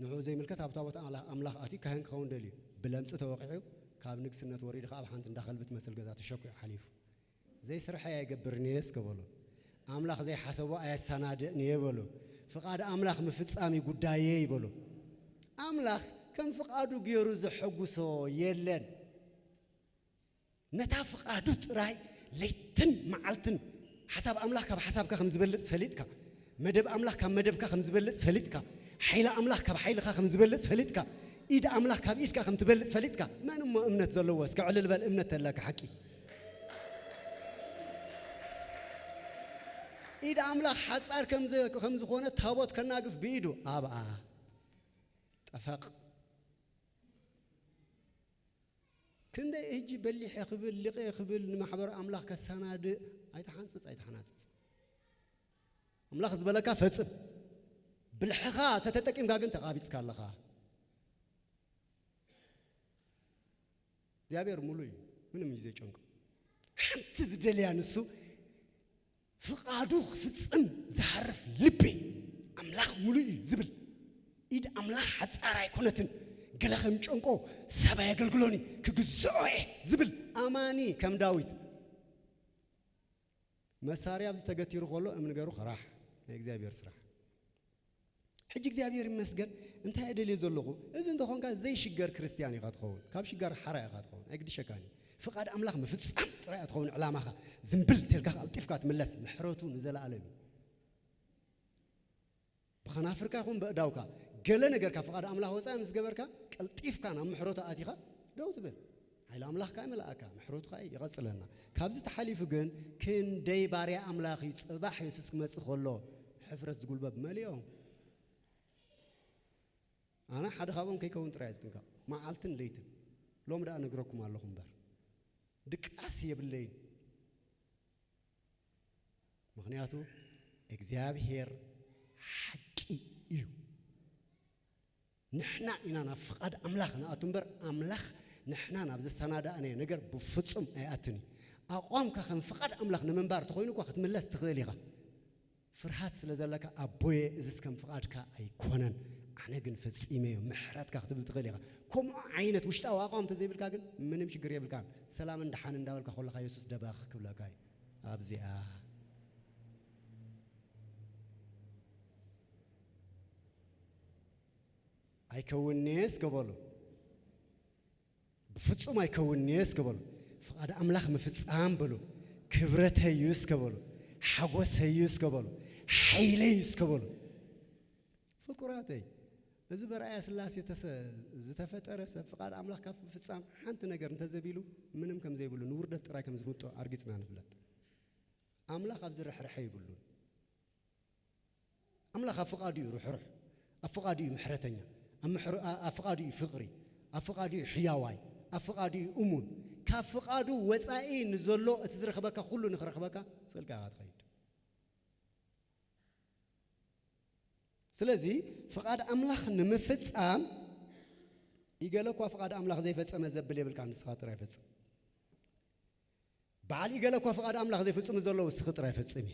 ንዕኡ ዘይምልከት ኣብ ታቦት ኣምላኽ ኣምላኽ ኣትዩ ካህን ክኸውን ደልዩ። ብለምጺ ተወቒዑ፣ ካብ ንግስነት ወሪዱ ከኣ ኣብ ሓንቲ እንዳ ከልቢ ትመስል ገዛ ተሸኲዑ ሓሊፉ። ዘይስርሐይ ኣይገብርን እየ እስከ በሎ። ኣምላኽ ዘይሓሰቦ ኣየሰናድእን እየ በሎ። ፍቓድ ኣምላኽ ምፍጻም እዩ ጉዳየይ በሎ። ኣምላኽ ከም ፍቓዱ ገይሩ ዘሐጉሶ የለን። ነታ ፍቓዱ ጥራይ ለይትን መዓልትን ሓሳብ ኣምላኽ ካብ ሓሳብካ ከም ዝበልጽ ፈሊጥካ፣ መደብ ኣምላኽ ካብ መደብካ ከም ዝበልጽ ፈሊጥካ፣ ሓይሊ ኣምላኽ ካብ ሓይልኻ ከም ዝበልጽ ፈሊጥካ፣ ኢድ ኣምላኽ ካብ ኢድካ ከም ትበልጽ ፈሊጥካ፣ መን እሞ እምነት ዘለዎ? እስከ ዕልል በል፣ እምነት ተለካ ሓቂ። ኢድ ኣምላኽ ሓጻር ከም ዝ-፣ ከም ዝኾነ ታቦት ከናግፍ ብኢዱ ኣብኣ ጠፈቕ። ክንደይ ህጂ በሊሐ ክብል፣ ሊቐ ክብል፣ ንማሕበር ኣምላኽ ከሰናድእ፣ ኣይትሓንጽጽ፣ ኣይትሓናጽጽ። ኣምላኽ ዝበለካ ፈጽም። ብልሕኻ ተተጠቂምካ ግን ተቓቢጽካ ኣለኻ። እግዚኣብሔር ሙሉ እዩ፣ ምንም እዩ ዘይጨንቆ። ሓንቲ ዝደልያ ንሱ ፍቓዱ ክፍጽም ዝሃርፍ ልቢ ኣምላኽ ሙሉ እዩ ዝብል። ኢድ ኣምላኽ ሓጻር ኣይኮነትን። ገለ ከም ጨንቆ ሰብ ኣየገልግሎኒ ክግዝኦ እየ ዝብል ኣማኒ ከም ዳዊት። መሳርያ ኣብዚ ተገቲሩ ከሎ እምኒ ገሩ ኸራሕ ናይ እግዚኣብሔር ስራሕ። ሕጂ እግዚኣብሔር ይመስገን እንታይ እየ ደልየ ዘለኹ? እዚ እንተኾንካ ዘይሽገር ክርስትያን ኢኻ ትኸውን። ካብ ሽጋር ሓራ ኢኻ ትኸውን። ኣይግድሸካን እዩ። ፍቓድ ኣምላኽ ምፍጻም ጥራይ እያ ትኸውን ዕላማኻ። ዝምብል ተልካ ቀልጢፍካ ትምለስ። ምሕረቱ ንዘለኣለም እዩ። ብኸናፍርካ ይኹን በእዳውካ ገለ ነገር ካብ ፍቓድ ኣምላኽ ወጻኢ ምስ ገበርካ ቀልጢፍካ ናብ ምሕረቱ ኣቲኻ ደው ትብል። ሓይሊ ኣምላኽ ከኣ ይመልኣካ፣ ምሕረቱ ከኣ ይቐጽለና። ካብዚ ተሓሊፉ ግን ክንደይ ባርያ ኣምላኽ እዩ ጽባሕ የሱስ ክመጽእ ከሎ ሕፍረት ዝጉልበብ መሊኦም። ኣነ ሓደ ካብኦም ከይከውን ጥራይ እየ ዝጥንቀቕ፣ መዓልትን ለይትን። ሎም ደኣ ነግረኩም ኣለኹ እምበር ድቃስ የብለይን። ምኽንያቱ እግዚኣብሔር ሓቂ እዩ። ንሕና ኢና ናብ ፍቓድ ኣምላኽ ንኣቱ እምበር ኣምላኽ ንሕና ናብ ዘሰናዳእናዮ ነገር ብፍጹም ኣይኣትን እዩ። ኣቋምካ ከም ፍቓድ ኣምላኽ ንምንባር ተኾይኑ እኳ ክትምለስ ትኽእል ኢኻ። ፍርሃት ስለ ዘለካ ኣቦየ እዝስ ከም ፍቓድካ ኣይኮነን፣ ኣነ ግን ፈጺመዮ ምሕረትካ ክትብል ትኽእል ኢኻ። ከምኡ ዓይነት ውሽጣዊ ኣቋም እንተዘይብልካ ግን ምንም ሽግር የብልካን። ሰላምን ደሓን እንዳበልካ ከለኻ የሱስ ደበኽ ክብለካ እዩ። ኣብዚኣ ኣይከውንስ ገበሉ። ብፍጹም ኣይከውንስ ገበሉ። ፍቓድ ኣምላኽ ምፍጻም በሉ። ክብረተይ እዩ እስከ በሉ። ሓጎሰይ እዩ እስከ በሉ። ሓይለይ እዩ እስከ በሉ። ፍቁራተይ፣ እዚ በርኣያ ስላሴ ተሰ-፣ ዝተፈጠረ ሰብ ፍቓድ ኣምላኽ ካብ ምፍጻም ሓንቲ ነገር እንተዘቢሉ ምንም ከም ዘይብሉ ንውርደት ጥራይ ከም ዝምጦ ኣርጊጽና ንፍለጥ። ኣምላኽ ኣብዚ ርሕርሐ ይብሉን። ኣምላኽ ኣብ ፍቓዱ እዩ ርሕሩሕ፣ ኣብ ፍቓዱ እዩ ምሕረተኛ፣ ኣብ ምሕረ-፣ ኣ-፣ ኣብ ፍቓዱ እዩ ፍቕሪ፣ ኣብ ፍቓዱ እዩ ሕያዋይ፣ ኣብ ፍቓዱ እዩ እሙን። ካብ ፍቓዱ ወጻኢ ንዘሎ እቲ ዝረኽበካ ኩሉ ንኽረኽበካ ስእልካ ኢኻ ትኸይድ። ስለዚ ፍቓድ ኣምላኽ ንምፍጻም ኢገለ እኳ ፍቓድ ኣምላኽ ዘይፈጸመ ዘብል የብልካ፣ ንስኻ ጥራይ ፈጽም። በዓል ኢገለ እኳ ፍቓድ ኣምላኽ ዘይፍጽሙ ዘለዉ እስኺ ጥራይ ፈጽሚ።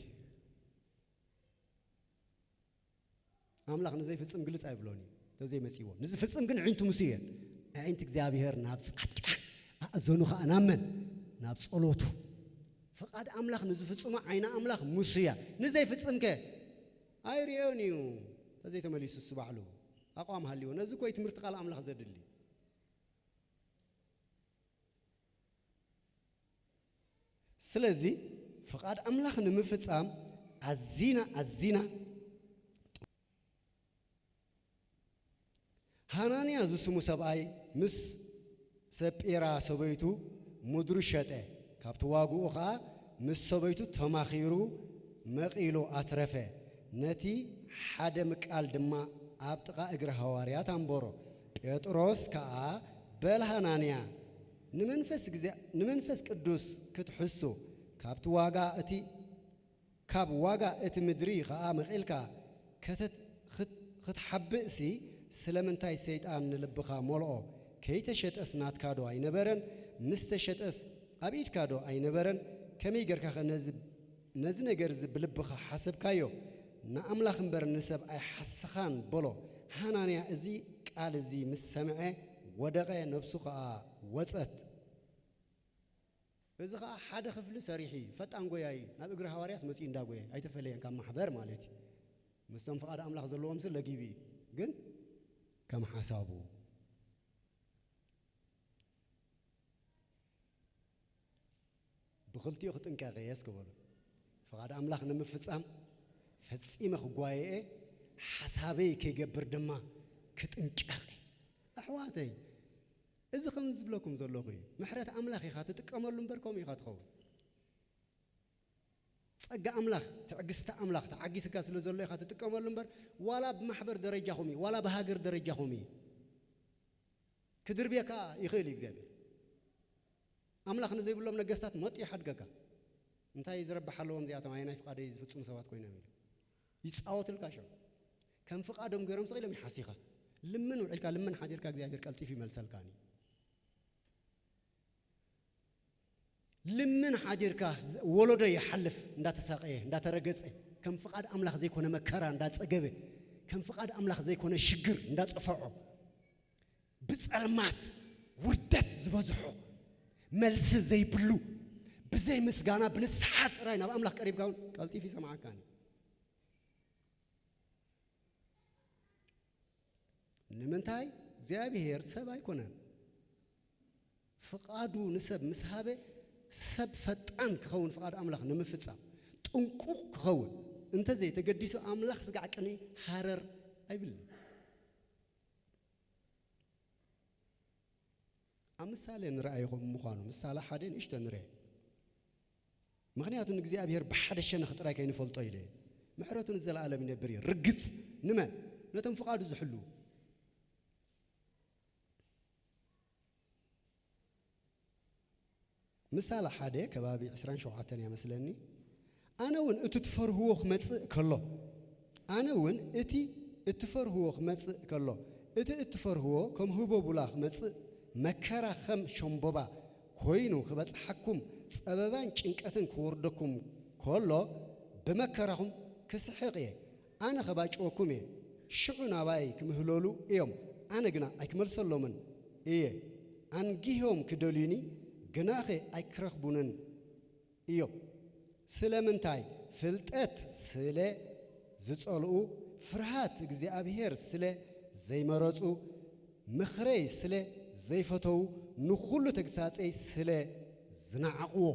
ኣምላኽ ንዘይፍጽም ግልጽ ኣይብሎን እዩ፣ ተዘይመጺዎ። ንዝፍጽም ግን ኣዒንቱ ምስ እየን። ኣዒንቲ እግዚኣብሔር ናብ ጻድቃን፣ ኣእዘኑ ኸኣ ናብ መን? ናብ ጸሎቱ። ፍቓድ ኣምላኽ ንዝፍጽሞ ዓይኒ ኣምላኽ ምስ እያ። ንዘይፍጽምከ? ኣይርእዮን እዩ። ተዘይተመሊሱ እሱ ባዕሉ ኣቋም ሃልዎ። ነዚ እኮ እዩ ትምህርቲ ቃል ኣምላኽ ዘድሊ። ስለዚ ፍቓድ ኣምላኽ ንምፍጻም ኣዚና፣ ኣዚና ሃናንያ ዝስሙ ሰብኣይ ምስ ሰጲራ ሰበይቱ ምድሩ ሸጠ። ካብቲ ዋግኡ ኸኣ ምስ ሰበይቱ ተማኺሩ መቒሉ ኣትረፈ። ነቲ ሓደ ምቃል ድማ ኣብ ጥቓ እግሪ ሃዋርያት ኣንበሮ። ጴጥሮስ ከኣ፣ በል ሃናንያ፣ ንመንፈስ እግዚኣብ-፣ ንመንፈስ ቅዱስ ክትሕሱ፣ ካብቲ ዋጋ እቲ፣ ካብ ዋጋ እቲ ምድሪ ኸኣ መቒልካ ከተት-፣ ክት-፣ ክትሓብእሲ፣ ስለምንታይ ሰይጣን ንልብኻ ሞልኦ? ከይተሸጠስ ናትካ ዶ ኣይነበረን? ምስ ተሸጠስ ኣብ ኢድካ ዶ ኣይነበረን? ከመይ ጌርካኸ ነዚ፣ ነዚ ነገር እዚ ብልብኻ ሓሰብካዮ? ንኣምላኽ እምበር ንሰብ ኣይሓስኻን በሎ። ሃናንያ እዚ ቃል እዚ ምስ ሰምዐ ወደቐ፣ ነብሱ ኸኣ ወጸት። እዚ ኸኣ ሓደ ክፍሊ ሰሪሑ እዩ። ፈጣን ጎያይ እዩ። ናብ እግሪ ሃዋርያስ መጺኡ እንዳጎየ ኣይተፈለየን ካብ ማሕበር ማለት እዩ። ምስቶም ፍቓድ ኣምላኽ ዘለዎም ሲ ለጊቡ እዩ። ግን ከም ሓሳቡ ብኽልቲኡ ክጥንቀቕ እየ እስኪ በሉ። ፍቓድ ኣምላኽ ንምፍጻም ፈጺመ ክጓየ እየ፣ ሓሳበይ ከይገብር ድማ ክጥንቀቕ እየ። ኣሕዋተይ፣ እዚ ከም ዝብለኩም ዘለኹ እዩ። ምሕረት ኣምላኽ ኢኻ ትጥቀመሉ እምበር ከምኡ ኢኻ ትኸውን። ጸጋ ኣምላኽ፣ ትዕግስቲ ኣምላኽ ተዓጊስካ ስለ ዘሎ ኢኻ ትጥቀመሉ እምበር ዋላ ብማሕበር ደረጃኹም እዩ፣ ዋላ ብሃገር ደረጃኹም እዩ። ክድርብየካ ይኽእል እዩ እግዚኣብሔር። ኣምላኽ ንዘይብሎም ነገስታት መጡ ይሓድገካ። እንታይ ዝረብሕ ኣለዎም እዚኣቶም ኣየናይ ፍቓደይ ዝፍጽሙ ሰባት ኮይኖም ኢሉ ይጻወትልካ። ሽዑ ከም ፍቓዶም ገይሮም ስቕ ኢሎም ይሓሲኻ። ልምን ውዒልካ ልምን ሓዲርካ እግዚኣብሔር ቀልጢፉ ይመልሰልካኒ። ልምን ሓዲርካ ወለዶ ይሓልፍ እንዳተሳቀየ እንዳተረገጸ ከም ፍቓድ ኣምላኽ ዘይኮነ መከራ እንዳጸገበ ከም ፍቓድ ኣምላኽ ዘይኮነ ሽግር እንዳጸፈዖ ብጸልማት ውርደት ዝበዝሖ መልሲ ዘይብሉ ብዘይ ምስጋና ብንስሓ ጥራይ ናብ ኣምላኽ ቀሪብካ እውን ቀልጢፉ ይሰምዓካኒ። ንምንታይ እግዚኣብሔር ሰብ ኣይኮነን። ፍቓዱ ንሰብ ምስ ሃበ ሰብ ፈጣን ክኸውን ፍቓድ ኣምላኽ ንምፍጻም ጥንቁቕ ክኸውን እንተዘይተገዲሱ ኣምላኽ ስጋዕ ቅኒ ሃረር ኣይብልን። ኣብ ምሳሌ ንርኣዮ ከምኡ ምዃኑ ምሳሌ ሓደ ንእሽቶ ንርአ። ምኽንያቱ ንእግዚኣብሔር ብሓደ ሸነኽ ጥራይ ከይንፈልጦ ኢለ እየ። ምሕረቱ ንዘለኣለም ይነብር እዩ። ርግጽ ንመን? ነቶም ፍቓዱ ዝሕልዉ። ምሳሌ ሓደ ከባቢ ዕስራን ሸውዓተን እያ መስለኒ። ኣነ እውን እቲ ትፈርህዎ ክመጽእ ከሎ ኣነ እውን እቲ እትፈርህዎ ክመጽእ ከሎ እቲ እትፈርህዎ ከም ህቦቡላ ክመጽእ መከራ ከም ሸምቦባ ኮይኑ ክበጽሓኩም ጸበባን ጭንቀትን ክወርደኩም ከሎ ብመከራኹም ክስሕቕ እየ። ኣነ ከባጭወኩም እየ፣ ሽዑ ናባይ ክምህለሉ እዮም፣ ኣነ ግና ኣይክመልሰሎምን እየ። ኣንጊሆም ክደልዩኒ ግናኸ ኣይክረኽቡንን እዮም። ስለምንታይ? ፍልጠት ስለ ዝጸልኡ፣ ፍርሃት እግዚኣብሔር ስለ ዘይመረጹ፣ ምኽረይ ስለ ዘይፈተዉ፣ ንኹሉ ተግሳጸይ ስለ ዝነዓቕዎ።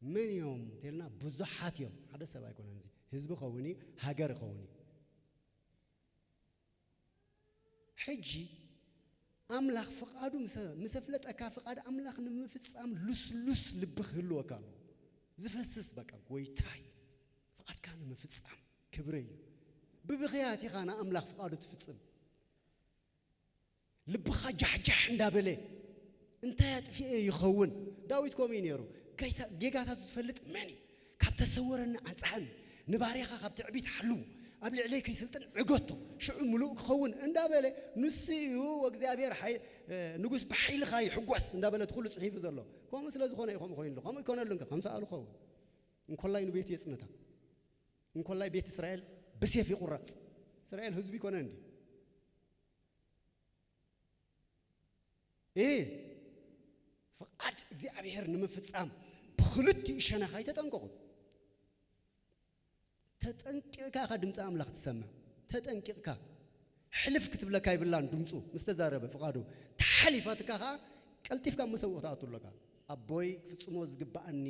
መን እዮም እንተልና ብዙሓት እዮም። ሓደ ሰብ ኣይኮነን፣ እዚ ህዝቢ ኸውን እዩ፣ ሃገር ይኸውን እዩ። ሕጂ ኣምላኽ ፍቓዱ ምስ ኣፍለጠካ ፍቓድ ኣምላኽ ንምፍጻም ልስሉስ ልቢ ክህልወካ ኣለዎ። ዝፈስስ በቃ ጎይታይ ፍቓድካ ንምፍጻም ክብረይ እዩ። ብብኽያት ኢኻ ንኣምላኽ ፍቓዱ ትፍጽም። ልብኻ ጃሕጃሕ እንዳበለ እንታይ ኣጥፊኤ ይኸውን? ዳዊት ከምኡ እዩ ነይሩ። ጌታቱ ዝፈልጥ መን እዩ? ካብ ተሰወረኒ ኣንጽሃኒ፣ ንባርያኻ ካብ ትዕቢት ሓልዉ፣ ኣብ ልዕለይ ከይስልጥን ዕገቶ፣ ሽዑ ምሉእ ክኸውን እንዳበለ ንሱ እዩ እግዚኣብሔር ንጉስ ብሓይልኻ ይሕጎስ እንዳበለ እቲ ኩሉ ጽሒፉ ዘሎ። ከምኡ ስለ ዝኾነ እዩ ከምኡ ኮይኑሉ። ከምኡ ይኮነሉ እንከ ከም ሰኣሉ ክኸውን እንኮላይ ንቤቱ የጽንታ እንኮላይ ቤት እስራኤል ብሴፍ ይቁረጽ። እስራኤል ህዝቡ ይኮነ እንዲ እ ፍቓድ እግዚኣብሔር ንምፍጻም ብኽልቲኡ ሸነኽ ኣይተጠንቀቑ። ተጠንቂቕካ ኢኻ ድምፂ ኣምላኽ ትሰምዕ። ተጠንቂቕካ ሕልፍ ክትብለካ ይብላን ድምፁ ምስ ተዛረበ ፍቓዱ ተሓሊፋትካ ኸዓ ቀልጢፍካ መሰውእ ክትኣቱ ኣለካ። ኣቦይ ክፍጽሞ ዝግብኣኒ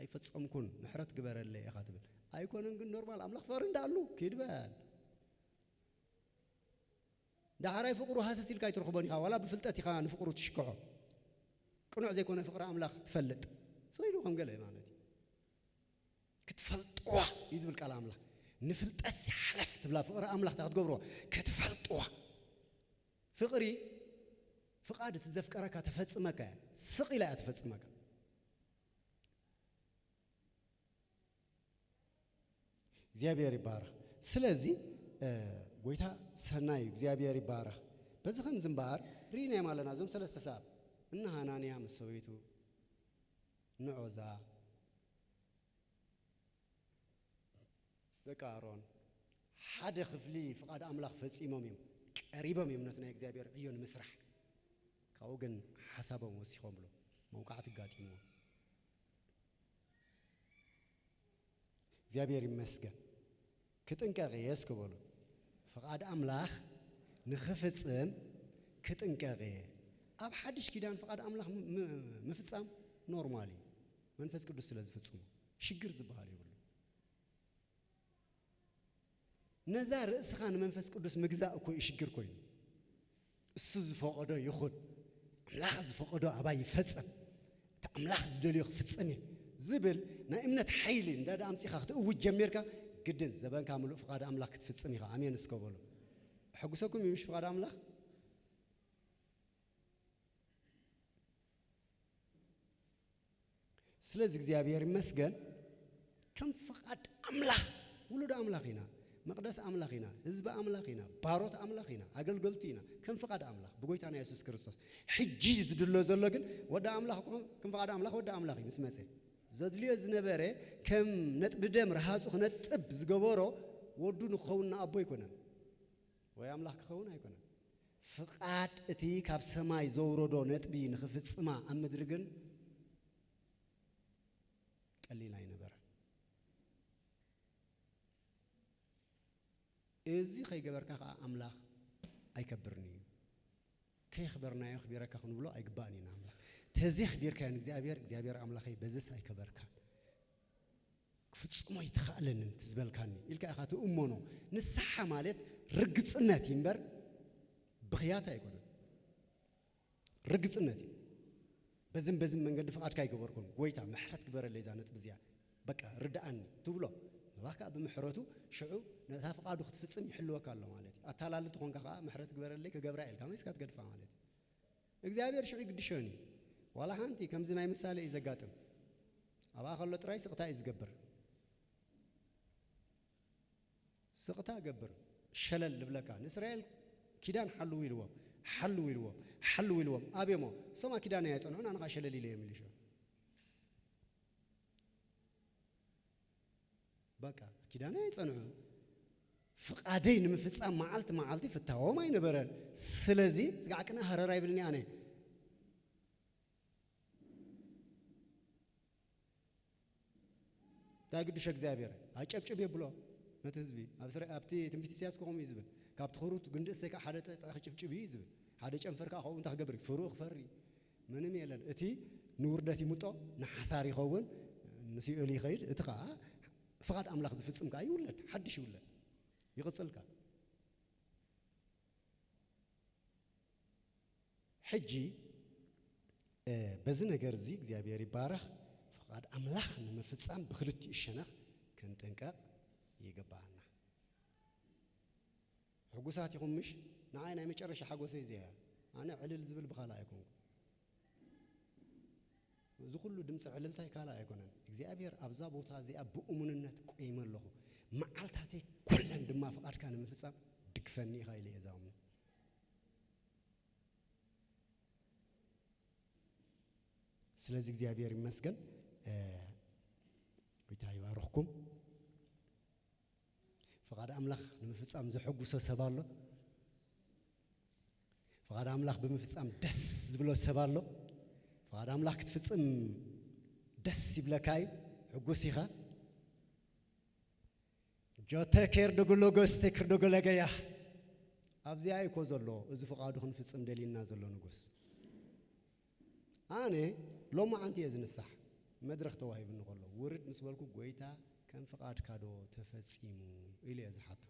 ኣይፈጸምኩን ምሕረት ግበረለይ ኢኻ ትብል ኣይኮነን። ግን ኖርማል ኣምላኽ ፍቕሪ እንዳኣሉ ኪድ በል። ዳሕራይ ፍቕሩ ሃሰስ ኢልካ ኣይትረኽቦን ኢኻ፣ ዋላ ብፍልጠት ኢኻ ንፍቕሩ ትሽክሖ። ቅኑዕ ዘይኮነ ፍቕሪ ኣምላኽ ትፈልጥ ስቕ ኢሉ ከም ገለ ማለት እዩ። ክትፈልጥዋ እዩ ዝብል ቃል ኣምላኽ። ንፍልጠት ሓለፍ ትብላ ፍቕሪ ኣምላኽ እንታይ ክትገብርዋ ክትፈልጥዋ። ፍቕሪ ፍቓድ እቲ ዘፍቀረካ ተፈጽመካ እያ፣ ስቕ ኢላ እያ ተፈጽመካ። እግዚኣብሔር ይባረኽ። ስለዚ ጎይታ ሰናይ እዩ፣ እግዚኣብሔር ይባረኽ። በዚ ከምዚ እምበኣር ርኢናዮም ኣለና እዞም ሰለስተ ሰባት፣ እነ ሃናንያ ምስ ሰበይቱ፣ እነ ዖዛ ደቂ ኣሮን፣ ሓደ ክፍሊ ፍቓድ ኣምላኽ ፈጺሞም እዮም፣ ቀሪቦም እዮም ነቲ ናይ እግዚኣብሔር ዕዮ ንምስራሕ። ካብኡ ግን ሓሳቦም ወሲኾምሉ፣ መውቃዕቲ ኣጋጢምዎም። እግዚኣብሔር ይመስገን። ክጥንቀቕ እየ እስከ በሉ። ፍቓድ ኣምላኽ ንኽፍጽም ክጥንቀቕ እየ። ኣብ ሓድሽ ኪዳን ፍቓድ ኣምላኽ ም-፣ ም-፣ ምፍጻም ኖርማል እዩ። መንፈስ ቅዱስ ስለ ዝፍጽሞ ሽግር ዝበሃል የብሉ። ነዛ ርእስኻ ንመንፈስ ቅዱስ ምግዛእ እኮ እዩ ሽግር ኮይኑ። እሱ ዝፈቐዶ ይኹን፣ ኣምላኽ ዝፈቐዶ ኣባይ ይፈጸም፣ እቲ ኣምላኽ ዝደልዮ ክፍጸም እየ ዝብል ናይ እምነት ሓይሊ እንዳ ኣምጺኻ ክትእውጅ ጀሚርካ፣ ግድን ዘበንካ ምሉእ ፍቓድ ኣምላኽ ክትፍጽም ኢኻ። ኣሜን እስከ በሉ። ኣሐጉሰኩም እዩ ምሽ ፍቓድ ኣምላኽ? ስለዚ እግዚኣብሔር ይመስገን፣ ከም ፍቓድ ኣምላኽ፣ ውሉድ ኣምላኽ ኢና፣ መቕደስ ኣምላኽ ኢና፣ ህዝቢ ኣምላኽ ኢና፣ ባሮት ኣምላኽ ኢና፣ ኣገልገልቱ ኢና፣ ከም ፍቓድ ኣምላኽ ብጎይታና የሱስ ክርስቶስ። ሕጂ ዝድሎ ዘሎ ግን ወዲ ኣምላኽ እኮ ከም ፍቓድ ኣምላኽ ወዲ ኣምላኽ እዩ ምስ መጸ። ዘድልዮ ዝነበረ ከም ነጥቢ ደም ረሃጹ ክነጥብ ዝገበሮ ወዱ ንክኸውን ንኣቦ ኣይኮነን፣ ወይ ኣምላኽ ክኸውን ኣይኮነን። ፍቓድ እቲ ካብ ሰማይ ዘውረዶ ነጥቢ ንኽፍጽማ ኣብ ምድሪ ግን ቀሊል ኣይነበረን። እዚ ከይገበርካ ኸዓ ኣምላኽ ኣይከብርን እዩ። ከየኽበርናዮ ኣኽቢረካ ክንብሎ ኣይግባእን እዩ ንኣምላኽ። ተዘየኽቢርካዮ ንእግዚኣብሔር፣ እግዚኣብሔር ኣምላኸይ በዝስ ኣይከበርካን፣ ክፍጽሞ ኣይተኻእለንን እቲ ዝበልካኒ ኢልካ ኢኻ ትእመኖ። ንስሓ ማለት ርግጽነት እዩ እምበር ብኽያት ኣይኮነን። ርግጽነት እዩ። በዝን በዝን መንገዲ ፍቓድካ ኣይገበርኩን፣ ጎይታ ምሕረት ግበረለይ እዛ ነጥቢ እዚኣ በቃ ርድኣኒ ትብሎ። ኣምላኽ ከኣ ብምሕረቱ ሽዑ ነታ ፍቓዱ ክትፍጽም ይሕልወካ ኣሎ ማለት እዩ። ኣታላሊ ተኾንካ ከኣ ምሕረት ግበረለይ ክገብራ ኢልካ መሊስካ ትገድፋ ማለት እዩ። እግዚኣብሔር ሽዑ ይግድሾን እዩ። ዋላ ሓንቲ ከምዚ ናይ ምሳሌ እዩ ዘጋጥም። ኣብኣ ከሎ ጥራይ ስቕታ እዩ ዝገብር። ስቕታ ገብር፣ ሸለል ልብለካ። ንእስራኤል ኪዳን ሓልዉ ኢልዎም፣ ሓልዉ ኢልዎም፣ ሓልዉ ኢልዎም። ኣብዮሞ፣ እሶም ኪዳን ኣይጸንዑን፣ ኣነ ኸኣ ሸለል ኢለ እየ ምልሾ። በቃ፣ ኪዳን ኣይጸንዑ። ፍቓደይ ንምፍጻም መዓልቲ መዓልቲ ፍታዎም ኣይነበረን። ስለዚ፣ ስጋዕ ቅነ ሃረር ኣይብልኒ ኣነ። እንታይ ግዱሽ እግዚኣብሔር? ኣጨብጭብ የብሎ ነቲ ህዝቢ። ኣብ ስረ-፣ ኣብቲ ትንቢት ኢሳያስ ከምኡ እዩ ዝብል። ካብ ትኹሩት ግንዲ እሰይ ከዓ ሓደ ጠ-፣ ጠ-፣ ክጭብጭብ እዩ ዝብል። ሓደ ጨንፈር ከዓ ከምኡ እንታይ ክገብር እዩ? ፍርኡ ክፈሪ። ምንም የለን። እቲ ንውርደት ይምጦ፣ ንሓሳር ይኸውን፣ ንሲኦል ይኸይድ። እቲ ከዓ ፍቓድ ኣምላኽ ዝፍጽም ከዓ ይውለድ፣ ሓድሽ ይውለድ። ይቕጽል ከዓ። ሕጂ፣ እ፣ በዚ ነገር እዚ እግዚኣብሔር ይባረኽ። ፍቓድ ኣምላኽ ንምፍጻም ብኽልቲኡ ሸነኽ ክንጥንቀቕ ይግባኣና። ሕጉሳት ኢኹም ምሽ? ንዓይ ናይ መጨረሻ ሓጎሰይ እዚኣ እያ። ኣነ ዕልል ዝብል ብኻልእ ኣይኮንኩ። እዚ ኩሉ ድምፂ ዕልልታይ ካልእ ኣይኮነን። እግዚኣብሔር ኣብዛ ቦታ እዚኣ ብእሙንነት ቆይመ ኣለኹ። መዓልታተይ ኩለን ድማ ፍቓድካ ንምፍጻም ድግፈኒ ኢኻ ኢለ እየ ዝኣምኖ። ስለዚ እግዚኣብሔር ይመስገን። እ፣ ጎይታ ይባርኽኩም። ፍቓድ ኣምላኽ ንምፍጻም ዘሐጉሶ ሰብ ኣሎ? ፍቓድ ኣምላኽ ብምፍጻም ደስ ዝብሎ ሰብ ኣሎ? ፍቓድ ኣምላኽ ክትፍጽም ደስ ይብለካ እዩ? ሕጉስ ኢኻ? ጆተ ኬር ዶጎሎጎስ ቴክር ዶጎለገያ። ኣብዚኣ እዩ እኮ ዘሎ፣ እዚ ፍቓዱ ክንፍጽም ደልዩና ዘሎ ንጉስ። ኣነ ሎማዓንቲ እየ ዝንሳሕ። መድረኽ ተዋሂቡኒ ከሎ፣ ውርድ ምስ በልኩ፣ "ጎይታ፣ ከም ፍቓድካ ዶ ተፈጺሙ?" ኢሉ እየ ዝሓቶ።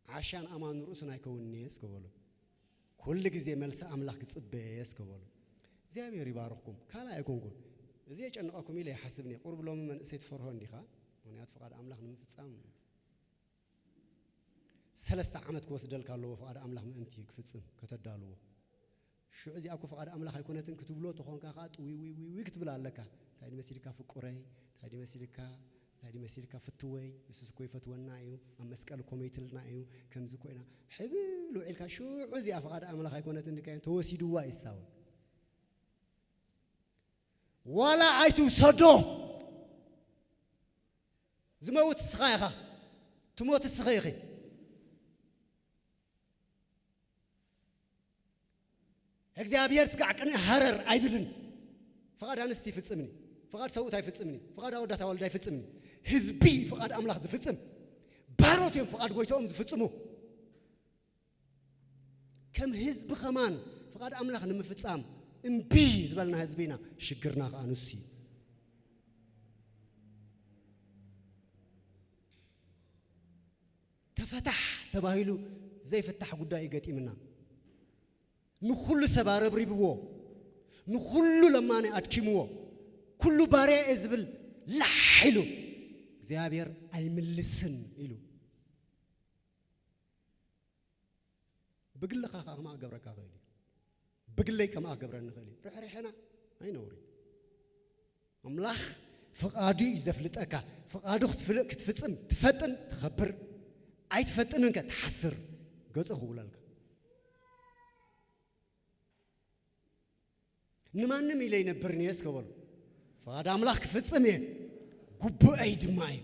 ዓሻን ኣማን ርእሱን ኣይከውንን እየ እስከ በሉ። ኩሉ ግዜ መልሲ ኣምላኽ ክጽበ እየ እስከ በሉ። እግዚኣብሔር ይባርኽኩም። ካልእ ኣይኮንኩን። እዚ የጨንቐኩም ኢለ ይሓስብ እየ። ቁሩብ ሎሚ መንእሰይ ትፈርሆ እንዲኻ? ምኽንያቱ ፍቓድ ኣምላኽ ንምፍጻም ሰለስተ ዓመት ክወስደልካ ኣለዎ፣ ፍቓድ ኣምላኽ ምእንቲ ክፍጽም ከተዳልዎ። ሽዑ እዚኣ እኮ ፍቓድ ኣምላኽ ኣይኮነትን ክትብሎ ተኾንካ ኸዓ ጥውይ ውይ ውይ ውይ ክትብል ኣለካ። እንታይ ድመሲልካ ፍቁረይ፣ እንታይ ድመሲልካ፣ እንታይ ድመሲልካ ፍትወይ፣ የሱስ እኮ ይፈትወና እዩ፣ ኣብ መስቀል እኮ መይትልና እዩ፣ ከምዚ እኮ ኢና። ሕብል ውዒልካ ሽዑ እዚኣ ፍቓድ ኣምላኽ ኣይኮነትን ኢልካዮ ተወሲድዋ እዩ ሳውል። ዋላ ኣይትውሰዶ። ዝመውት ንስኻ ኢኻ። ትሞት እስኸ ኢኺ። እግዚኣብሔር ስጋዕ ቅንኢ ሃረር ኣይብልን። ፍቓድ ኣንስቲ ይፍጽምኒ፣ ፍቓድ ሰብኡት ኣይፍጽምኒ፣ ፍቓድ ኣወዳት ኣዋልድ ኣይፍጽምኒ። ህዝቢ ፍቓድ ኣምላኽ ዝፍጽም፣ ባሮት እዮም ፍቓድ ጎይታኦም ዝፍጽሙ። ከም ህዝቢ ኸማን ፍቓድ ኣምላኽ ንምፍጻም እምቢ ዝበልና ህዝቢ ኢና። ሽግርና ኸኣ ንሱ እዩ። ተፈታሕ ተባሂሉ ዘይፍታሕ ጉዳይ እዩ ገጢምና። ንኹሉ ሰብ ኣረብሪብዎ፣ ንኹሉ ለማኒ ኣድኪምዎ፣ ኩሉ ባርያ እየ ዝብል ላሕ ኢሉ፣ እግዚኣብሔር ኣይምልስን ኢሉ። ብግልኻ ኸኣ ከማኣ ክገብረካ ይኽእል እዩ። ብግለይ ከማኣ ክገብረኒ ይኽእል እዩ። ርሕሪሕና ኣይነውሪ። ኣምላኽ ፍቓዱ እዩ ዘፍልጠካ። ፍቓዱ ክትፍል-፣ ክትፍጽም ትፈጥን ትኸብር፣ ኣይትፈጥንን ከ ትሓስር። ገጹ ክውለልካ። ንማንም ኢለ ይነብርን እየ እስከ በሉ። ፍቓድ ኣምላኽ ክፍጽም እየ፣ ግቡአይ ድማ እዩ።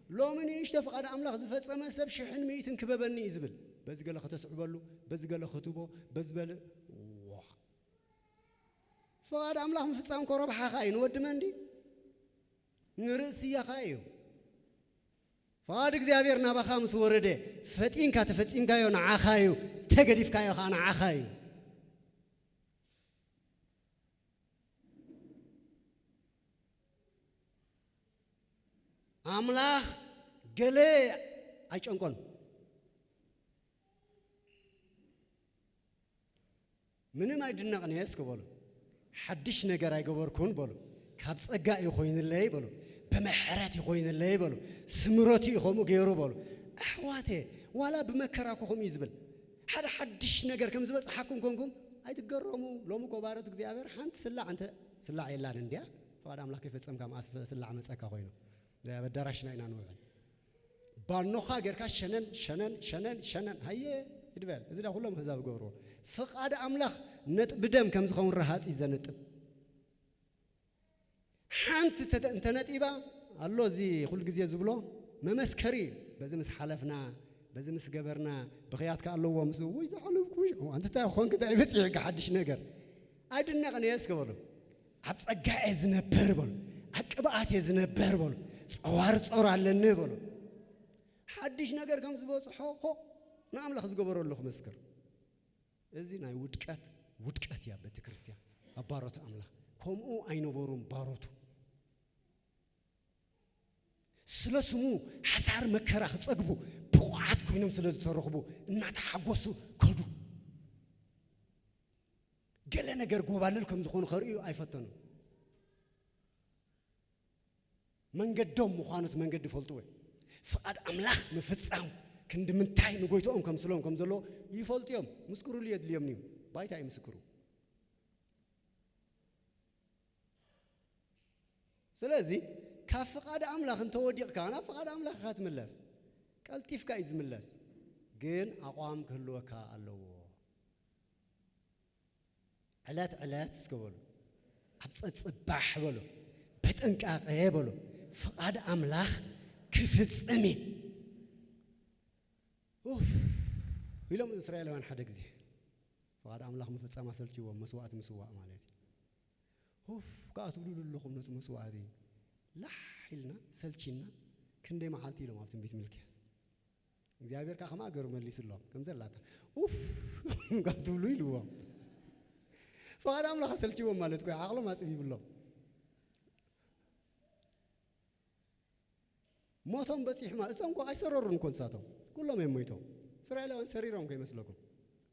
ሎሚ ንእሽቶ ፍቓድ ኣምላኽ ዝፈጸመ ሰብ ሽሕን ሚእትን ክበበኒ እዩ ዝብል። በዚ ገለ ከተስዕበሉ፣ በዚ ገለ ክትቦ፣ በዚ በለ። ዋ። ፍቓድ ኣምላኽ ምፍጻም እኮ ረብሓኻ እዩ። ንወዲ መን ድዩ? ንርእስያኻ እዩ። ፍቓድ እግዚኣብሔር ናባኻ ምስ ወረደ፣ ፈጢንካ ተፈጺምካዮ ንዓኻ እዩ፣ ተገዲፍካዮ ኸዓ ንዓኻ እዩ። ኣምላኽ ገለ ኣይጨንቆን። ምንም ኣይድነቕን እየ እስከ በሉ። ሓድሽ ነገር ኣይገበርኩን በሉ። ካብ ጸጋ እዩ ኮይንለይ በሉ። ብምሕረት እዩ ኮይንለይ በሉ። ስምረቱ እዩ ከምኡ ገይሩ በሉ። ኣሕዋተ፣ ዋላ ብመከራ እኮ ከምኡ እዩ ዝብል። ሓደ ሓድሽ ነገር ከም ዝበጽሓኩም ኮንኩም ኣይትገረሙ። ሎሚ እኮ ባሮት እግዚኣብሔር ሓንቲ ስላዕ እንተ ስላዕ የላን እንድያ። ፍቓድ ኣምላኽ ከይፈጸምካ መኣስ ስላዕ መጸካ ኮይኑ። ኣብ ኣዳራሽና ኢና ንውዕል። ባኖኻ ጌርካ ሸነን፣ ሸነን፣ ሸነን፣ ሸነን። ሃየ ይድበል። እዚ ዳ ኩሎም ኣህዛብ ይገብርዎ። ፍቓድ ኣምላኽ ነጥቢ ደም ከም ዝኸውን ረሃጺ ዘንጥብ። ሓንቲ ተተ-፣ እንተነጢባ፣ ኣሎ እዚ ኩሉ ግዜ ዝብሎ መመስከሪ እዩ። በዚ ምስ ሓለፍና፣ በዚ ምስ ገበርና፣ ብኽያት ከኣ ኣለዎ ምስኡ። ውይ፣ ዝሓለፍኩ፣ ውይ፣ ኣንቲ እንታይ ኾንክ፣ እንታይ በጺሑካ ሓድሽ ነገር? ኣይድነቕን እየ እስከ በሉ። ኣብ ጸጋ እየ ዝነብር በሉ። ኣብ ቅብኣት እየ ዝነብር በሉ። ጸዋር ጾር ኣለኒ በሉ። ሓድሽ ነገር ከም ዝበጽሖ፣ ሆ፣ ንኣምላኽ ዝገበረሉ ክምስክር። እዚ ናይ ውድቀት፣ ውድቀት እያ ቤተ ክርስቲያን። ኣብ ባሮት ኣምላኽ። ከምኡ ኣይነበሩን ባሮቱ። ስለ ስሙ ሓሳር መከራ ክጸግቡ ብቑዓት ኮይኖም ስለ ዝተረኽቡ እናተሓጎሱ ከዱ። ገለ ነገር ጎባልል ከም ዝኾኑ ከርእዩ ኣይፈተኑን። መንገዶም ምዃኑ እቲ መንገዲ ይፈልጥዎ እዮም። ፍቓድ ኣምላኽ ምፍጻም ክንዲ ምንታይ ንጎይትኦም ከምስሎም ከም ዘለዎ ይፈልጡ እዮም። ምስክሩሉ የድልዮም እዩ። ባይታ እዩ ምስክሩ። ስለዚ ካብ ፍቓድ ኣምላኽ እንተወዲቕካ ናብ ፍቓድ ኣምላኽ ኢኻ ትምለስ። ቀልጢፍካ እዩ ዝምለስ። ግን ኣቋም ክህልወካ ኣለዎ። ዕለት ዕለት እስከ በሉ። ኣብ ጸጽባሕ በሉ። ብጥንቃቄ በሉ። ፍቓድ ኣምላኽ ክፍጽም እዩ። ኡፍ ኢሎም እስራኤላውያን ሓደ ግዜ። ፍቓድ ኣምላኽ ምፍጻም ኣሰልችዎም፣ መስዋእቲ ምስዋእ ማለት እዩ። ኡፍ፣ ከኣ ትብሉሉ ኣለኹም ነቲ መስዋእቲ። ላሕ ኢልና፣ ሰልቺና፣ ክንደይ መዓልቲ ኢሎም ኣብ ትንቢት ሚልክያስ። እግዚኣብሔር ከኣ ከማኣ ገይሩ መሊሱሎም። ከም ዘላታ፣ ኡፍ፣ ካብ ትብሉ ኢልዎም። ፍቓድ ኣምላኽ ኣሰልችዎም ማለት እኮ እዩ፣ ዓቕሎም ኣጽቢብሎም። ሞቶም በጺሑ ማለት፣ እሶም እኮ ኣይሰረሩን እኮ ንሳቶም። ኩሎም እዮም ሞይቶም። እስራኤላውያን ሰሪሮም ከይመስለኩም።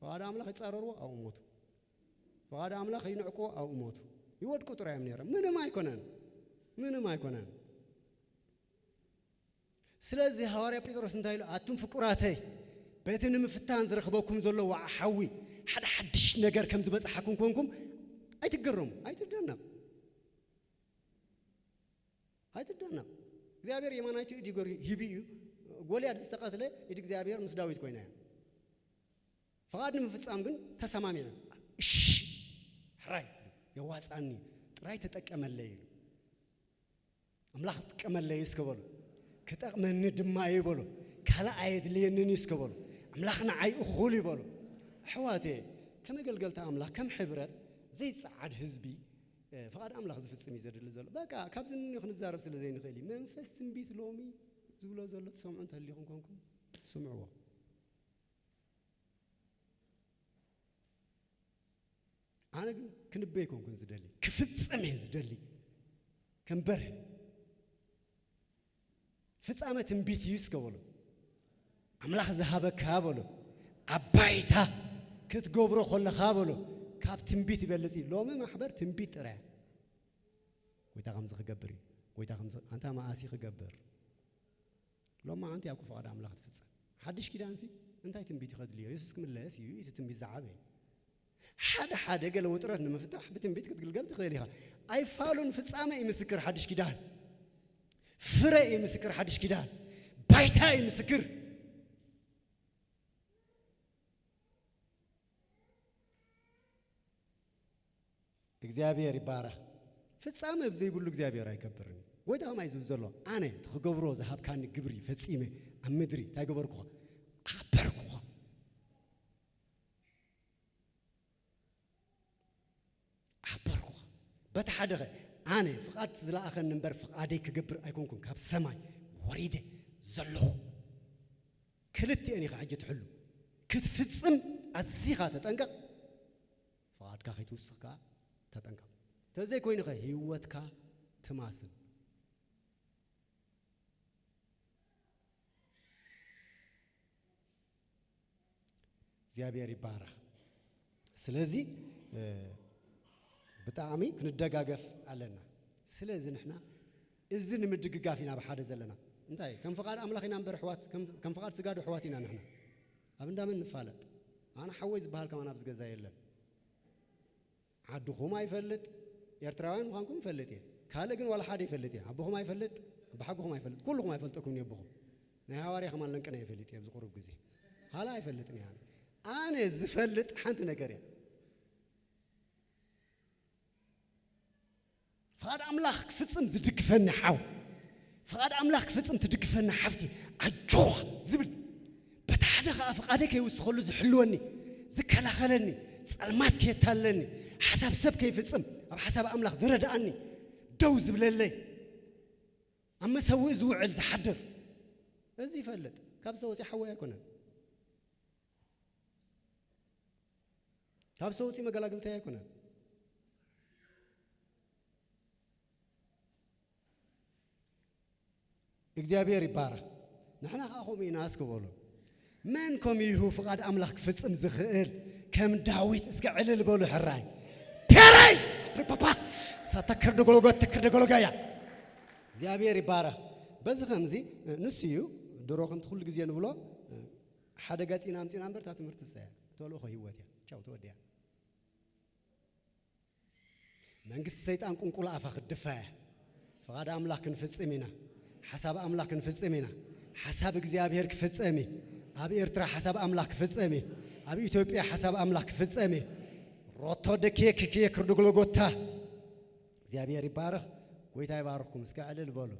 ፍቓድ ኣምላኽ ይጻረርዎ፣ ኣብኡ ሞቱ። ፍቓድ ኣምላኽ ይንዕቅዎ፣ ኣብኡ ሞቱ። ይወድቁ ጥራይ እዮም ነይሮም። ምንም ኣይኮነን። ምንም ኣይኮነን። ስለዚ ሃዋርያ ጴጥሮስ እንታይ ኢሉ? ኣቱም ፍቁራተይ፣ በቲ ንምፍታን ዝረኽበኩም ዘሎ ዋዓ ሓዊ፣ ሓደ ሓድሽ ነገር ከም ዝበጽሓኩም ኮንኩም ኣይትገረሙ፣ ኣይትደነቕ። ኣይትደነቕ። እግዚኣብሔር የማናይቱ ኢድ ይገር-፣ ሂቡ እዩ። ጎልያድ ዝተቐትለ ኢድ እግዚኣብሔር ምስ ዳዊት ኮይና እያ። ፍቓድ ንምፍጻም ግን ተሰማሚዑ፣ እሺ፣ ሕራይ፣ የዋጻኒ፣ ጥራይ ተጠቀመለይ ኢሉ። ኣምላኽ ጥቀመለይ እስከ በሉ። ክጠቕመኒ ድማ እዩ በሉ። ካልእ ኣየድልየንን እዩ እስከ በሉ። ኣምላኽ ንዓይ እኹል እዩ በሉ። ኣሕዋቴ፣ ከም ኣገልገልቲ ኣምላኽ፣ ከም ሕብረት ዘይጸዓድ ህዝቢ፣ እ፣ ፍቓድ ኣምላኽ ዝፍጽም እዩ ዘድሊ ዘሎ። በቃ፣ ካብዚ ንንዮ ክንዛረብ ስለ ዘይንኽእል እዩ። መንፈስ ትንቢት ሎሚ ዝብሎ ዘሎ ትሰምዑ እንተሊኹም ኮንኩም፣ ስምዕዎ። ኣነ ግን ክንበ ኣይኮንኩን ዝደሊ፣ ክፍጽም እየ ዝደሊ። ከም በርህ ፍጻመ ትንቢት እዩ እስከ በሉ። ኣምላኽ ዝሃበካ በሉ። ኣብ ባይታ ክትገብሮ ከለኻ በሉ። ካብ ትንቢት ይበልጽ እዩ። ሎሚ ማሕበር ትንቢት ጥራይ። ጎይታ ከምዚ ክገብር እዩ። ጎይታ ከምዚ፣ ኣንታ መኣሲ ክገብር። ሎማዓንቲ ኣብ ፍቓድ ኣምላኽ ትፍጸም። ሓድሽ ኪዳንሲ እንታይ ትንቢት እዩ ከድልዮ? የሱስ ክምለስ እዩ፣ እቲ ትንቢት ዝዓበየ። ሓደ ሓደ ገለ ውጥረት ንምፍታሕ ብትንቢት ክትግልገል ትኽእል ኢኻ። ኣይፋሉን ፍጻመ እዩ ምስክር ሓድሽ ኪዳን። ፍረ እዩ ምስክር ሓድሽ ኪዳን። ባይታ እዩ ምስክር። እግዚኣብሔር ይባረኽ። ፍጻመ ብዘይብሉ እግዚኣብሔር ኣይከብርን እዩ። ጎይታ ከማይ ዝብል ዘሎ፣ ኣነ እቲ ክገብሮ ዝሃብካኒ ግብሪ ፈጺመ ኣብ ምድሪ እንታይ ገበርኩኻ? ኣኽበርኩኻ። ኣኽበርኩኻ። በቲ ሓደኸ ኣነ ፍቓድ ዝለኣኸኒ እምበር ፍቓደይ ክገብር ኣይኮንኩን ካብ ሰማይ ወሪደ ዘለኹ። ክልቲኤን ኢኻ ሕጂ ትሕሉ። ክትፍጽም ኣዚኻ ተጠንቀቕ። ፍቓድካ ከይትውስኽ ከኣ ተጠንቀቕ። እንተዘይኮይኑኸ ህይወትካ ትማስን። እግዚኣብሔር ይባረኽ። ስለዚ፣ እ፣ ብጣዕሚ ክንደጋገፍ ኣለና። ስለዚ ንሕና እዚ ንምድግጋፍ ኢና ኣብ ሓደ ዘለና። እንታይ? ከም ፍቓድ ኣምላኽ ኢና እምበር ኣሕዋት፣ ከም፣ ከም ፍቓድ ስጋ ዶ ኣሕዋት ኢና ንሕና? ኣብ እንዳመን ንፋለጥ? ኣነ ሓወይ ዝበሃል ከማን ኣብዚ ገዛ የለን። ዓድኹም ኣይፈልጥ፣ ኤርትራውያን ምዃንኩም እፈልጥ እየ። ካልእ ግን ዋላ ሓደ ይፈልጥ እየ። ኣቦኹም ኣይፈልጥ፣ ኣቦሓጎኹም ኣይፈልጥ፣ ኩልኹም ኣይፈልጠኩም እየ ኣቦኹም። ናይ ሃዋርያ ከማን ለንቅነ ይፈልጥ እየ ኣብዚ ቁሩብ ግዜ። ካልእ ኣይፈልጥን እየ ኣነ። ኣነ ዝፈልጥ ሓንቲ ነገር እያ። ፍቓድ ኣምላኽ ክፍጽም ዝድግፈኒ ሓው፣ ፍቓድ ኣምላኽ ክፍጽም ትድግፈኒ ሓፍቲ፣ ኣጆኻ ዝብል፣ በቲ ሓደ ኸኣ ፍቓደይ ከይውስኸሉ ዝሕልወኒ፣ ዝከላኸለኒ፣ ጸልማት ከየታልለኒ፣ ሓሳብ ሰብ ከይፍጽም ኣብ ሓሳብ ኣምላኽ ዝረድኣኒ፣ ደው ዝብለለይ፣ ኣብ መሰውኢ ዝውዕል ዝሓድር፣ እዚ ይፈልጥ። ካብ ሰው ወፂ ሓወይ ኣይኮነን። ካብ ሰው ወፂ መገላግልተይ ኣይኮነን። እግዚኣብሔር ይባረኽ። ንሕና ከዓ ከምኡ ኢና እስኪ በሉ። መን ከምኡ ኢሁ ፍቓድ ኣምላኽ ክፍጽም ዝኽእል ከም ዳዊት? እስኪ ዕልል በሉ ሕራይ። ፔረይ! ፕፓፓ! ሳተክር ደጎሎጎ፣ ተክር ደጎሎጋያ። እግዚኣብሔር ይባረኽ። በዚ ከምዚ፣ ንሱ እዩ ድሮ ከምቲ ኩሉ ግዜ ንብሎ፣ ሓደ ገጺና ኣምጺና እምበር እታ ትምህርቲ እሳ እያ። ተልእኾ ህይወት እያ። ቻው፣ ተወዲኣ። መንግስቲ ሰይጣን ቁንቁል ኣፋ ክድፋ እያ። ፍቓድ ኣምላኽ ክንፍጽም ኢና። ሓሳብ ኣምላኽ ክንፍጽም ኢና። ሓሳብ እግዚኣብሔር ክፍጸም እዩ። ኣብ ኤርትራ ሓሳብ ኣምላኽ ክፍጸም እዩ። ኣብ ኢትዮጵያ ሓሳብ ኣምላኽ ክፍጸም እዩ። ሮቶ ደኬ ክኬ ክርድግሎ ጎታ። እግዚኣብሔር ይባረኽ። ጎይታ ይባርኽኩም። እስከ ዕልል በሉ።